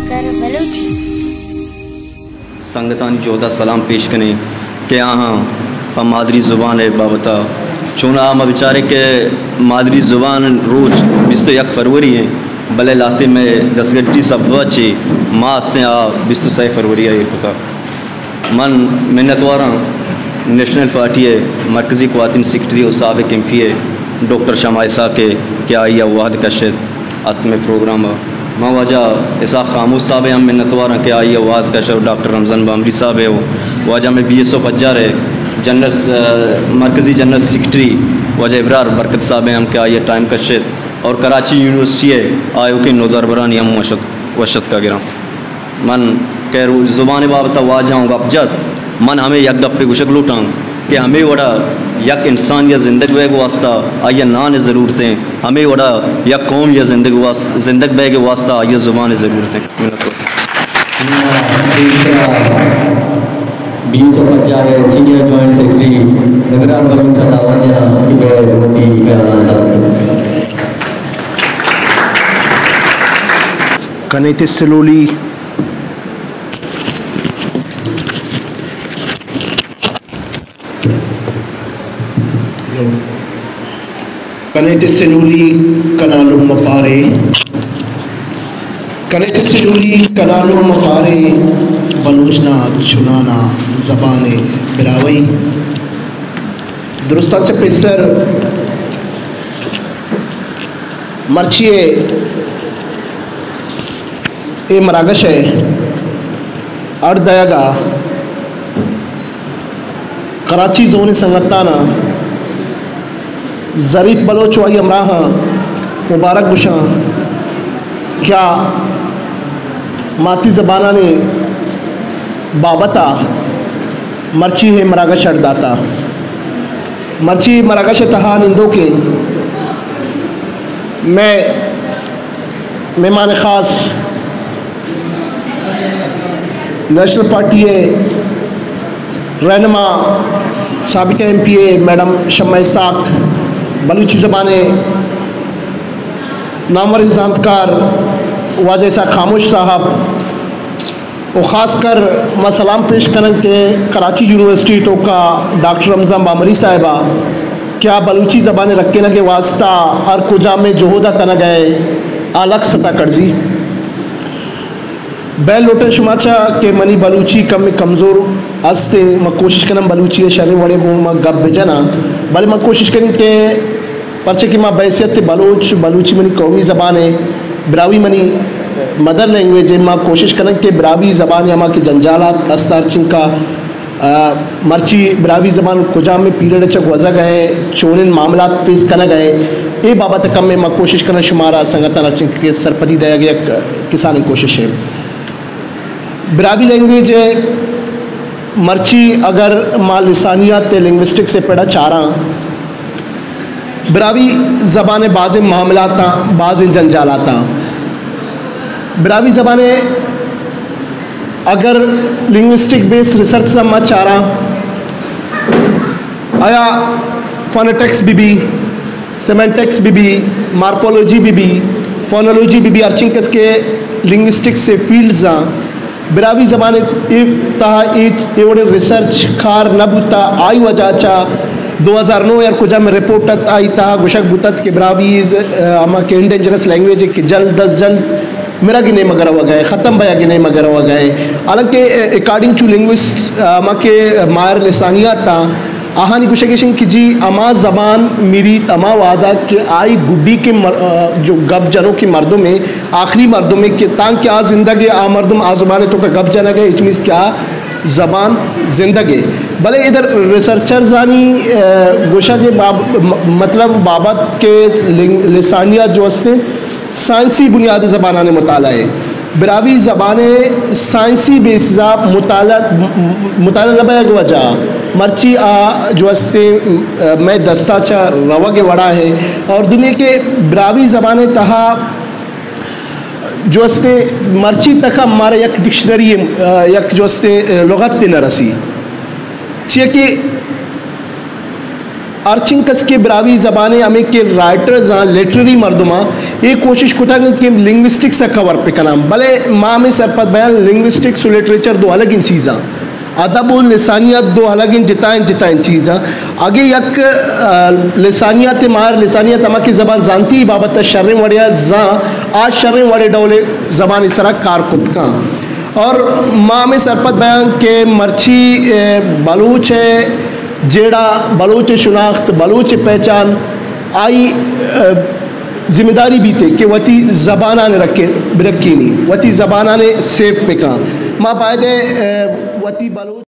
کر بلوچی۔ سنگتانی جہد ءَ سلام پیش کنیں کہ آہاں پہ مادری زبان ءِ بابت ءَ چوناہا ما بچاریں کہ مادری زبان روچ بیست و یک فروری ایں، بلے لہتے مئے دستگٹی سبب ءَ چہ ما استیں آ بیست و سئے فروری ءَ ایر کتگ۔ من منتواراں نیشنل پارٹی ءِ مرکزی قوتانی سیکرٹری و سابق ایم پی اے ڈاکٹر شمع اسحاق ءِ کہ آئی ءَ وہد کشت اتک مئے پروگرام ءَ۔ من واجہ اسحاق خاموش صاحب ءِ ہم منتواراں کہ آئی ءَ وہد کشت و ڈاکٹر رمضان بامری صاحب ءِ و واجہ مئے بی ایس او پجار ءِ جنرل س-، مرکزی جنرل سیکرٹری واجہ ابرار برکت صاحب ءِ ہم کہ آئی ءَ ٹائم کشت اور کراچی یونیورسٹی ءِ آیوکیں نودربرانی ہم وش ات-، وش اتک ءَ گراں۔ من کہ روچ زبان ءِ بابت ءَ واجہ اوں گپ جت، من ہمے یک گپے گوشگ لوٹاں کہ ہمے وڑا یک انسان یا زندگ بیگ واسطہ آئی ءَ نان ءِ ضرورت ایں، ہمے وڑا یک قوم یا زندگ واست-، زندگ بیگ واسطہ آئی ءَ زبان ءِ ضرورت ایں۔ منتوار۔ بی ایس او پجار ءِ سینئر جوائنٹ سیکرٹری ابرار بلوچ ءَ دعوت دیاں کہ بہ وتی خیالان ظاہر کنت۔ کنیت سلولی۔ کنیت سلولی کنالو مپارے، کنیت سلولی کنالو مپارے، بلوچ نا چنانا زبان براہوئی۔ درستاں چہ پیسر مرچی ءِ اے مراگش ءِ اڈ دئیگ ءَ کراچی زون ءِ سنگتاناں ظریف بلوچ و آئی ہمراہاں مبارک گوشاں کہ آ ماتی زبانانی بابت ءَ مرچی اے مراگش اڈ داتا۔ مرچی مراگش ءِ تہا نندوکیں مئے مہمان خاص نیشنل پارٹی ءِ رہنما سابقہ ایم پی اے میڈم شمع اسحاق، بلوچی زبان ءِ نامور زانتکار واجہ اسحاق خاموش صاحب، و خاص کر ما سلام پیش کنن کہ کراچی یونیورسٹی توکا ڈاکٹر رمضان بامری صاحبا کہ آ بلوچی زبان رکھنگ ءِ واسطہ ہر کجام جہد ءَ کنگ ءَ، آ لک ستا کرزی۔ بہل لوٹن شما چا کہ منی بلوچی کم کمزور است، ما کوشش کنن بلوچی شریں وڑے گوں ما گپ بجناں، بلے ما کوشش کنیں کہ پرچہ کہ ما بحیثیت بلوچ، بلوچی منی قومی زبان ءِ، براہوئی منی مدر لینگویج ءِ، ما کوشش کنن کہ براہوئی زبان ءِ ہما کہ جنجالات است ہر چنکا، آ، مرچی براہوئی زبان کجام پیریڈ ءَ چہ گوزگ ءَ، چونیں معاملات فیس کنگ ءَ، اے بابت کم ما کوشش کنن شمارا سنگتاں ہر چنکا کہ سرپدی دئیگ ءِ یک کسانیں کوشش ءِ۔ براہوئی لینگویج ءِ مرچی اگر ما لسانیات ءُ لنگوسٹکس ءِ پڑا چاراں، براہوئی زبان ءِ بازیں معاملاتاں، بازیں جنجالاتاں۔ براہوئی زبان ءِ اگر لنگوسٹک بیس ریسرچ ءَ ما چاراں، آیا فونیٹکس بہ بی، سیمنٹکس بہ بی، مارفولوجی بہ بی، فونولوجی بہ بی، ہرچنکس کہ لنگوسٹکس ءِ فیلڈز آں، براہوئی زبان ءِ تہا اے، اے وڑیں ریسرچ کار نہ بوتا۔ آئی وجہ چہ دو ہزار نو ءَ ہر کجام رپورٹ ات، آئی تہا گوشگ بوتت کہ براہوئی از، آ، ہما کہ انڈینجرس لینگویج کہ جلد از جلد مرگ ءِ نیمگ ءَ روگ ءَ، ختم بیگ ءِ نیمگ ءَ روگ ءَ۔ حالانکہ، آ، اکارڈنگ ٹو لنگوسٹ، آ، ہما کہ ماہر لسانیات آں، آہانی گوشگ اش انت کہ جی ہما زبان مریت ہما وہدا کہ آئی گڈی کہ مر-، آ، جو گپ جنوکیں مردم ءِ، آخری مردم ءِ کہ تانکہ آ زندگ ءِ، آ مردم آ زبان ءِ توکا گپ جنگ ءَ، اچ میز کہ آ زبان زندگ ءِ۔ بلے ادھر ریسرچرزانی، آ، گوشگ ءِ باب-، م-، مطلب بابت کہ لنگ-، لسانیات جو ہستیں، سائنسی بنیاد زبانانی مطالعہ ءِ۔ براہوئی زبان ءِ سائنسی بیسز ءَ مطالعہ، مطالعہ نہ بیگ ءِ وجہ مرچی آ جو ہستیں، آ، مئے دستا چہ روگ ءِ وڑا ءِ۔ اور دومی کہ براہوئی زبان ءِ تہا جو ہستیں مرچی تک مارا یک ڈکشنری، آ، یک جو ہستیں، آ، لغت نہ رسی۔ چیا کہ ہرچنکس کہ براہوئی زبان ءِ ہمے کہ رائٹرز آں، لٹریری مردم آں، اے کوشش کتگ کہ لنگوسٹکس ءَ کور بکناں، بلے ما ہمے سرپد بیاں، لنگوسٹکس و لٹریچر دو الگیں چیزاں، ادب و لسانیات دو الگیں جتائیں جتائیں چیزاں۔ اگے یک، آ، لسانیات ماہر، لسانیات ہما کہ زبان زانتی بابت ءَ شریں وڑے ءَ زان، آ شریں وڑے ڈولے زبانی سرا کار کت کن۔ اور ما ہمے سرپد بیاں کہ مرچی، اے، بلوچ ءِ جیڑہ، بلوچ ءِ شناخت، بلوچ ءِ پہچان، آئی، اے، ذمہ داری بیتے کہ وتی زبانان رکھے، برکینی، وتی زبانان سیو بکن۔ ما باید، اے، وتی بلوچ